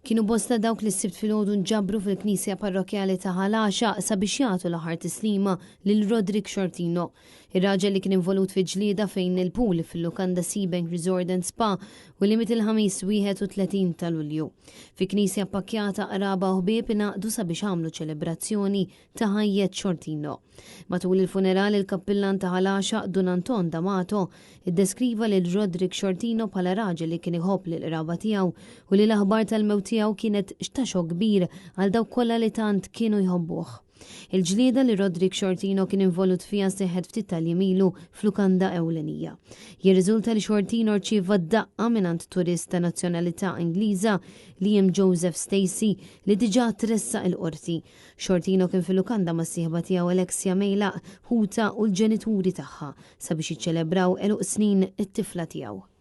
Kienu bosta dawk li s-Sibt filgħodu nġabru fil-Knisja Parrokkjali ta' Ħal Għaxaq sabiex jagħtu l-aħħar tislima lil Roderick Sciortino, ir-raġel li kien involut fi ġlieda fejn il-pool fil-lukanda Seabank Resort and Spa u li miet il-Ħamis 31 ta' Lulju. Fi knisja ppakkjata qraba u ħbieb ingħaqdu sabiex għamlu ċelebrazzjoni ta' ħajjet Sciortino. Matul il-funeral il-kappillan ta' Ħal Għaxaq Dun Anton D'Amato iddeskriva lil Roderick Sciortino bħala raġel li kien iħobb lill-qraba tiegħu u li l-aħbar tal-mewt tiegħu kienet ta' xokk kbir għal dawk kollha li tant kienu jħobbuh. Il-ġlieda li Roderick Sciortino kien involut fiha seħħet ftit tal-jiem ilu f'lukanda ewlenija. Jirriżulta li Sciortino rċieva daqqa mingħand turist ta' nazzjonalità Ingliża Liam Joseph Stacey li diġà tressaq il-Qorti. Sciortino kien fil-lukanda mas-sieħba tiegħu Alexia Mejlaq, ħutha u l-ġenituri tagħha sabiex jiċċelebraw għeluq snin it-tifla tiegħu.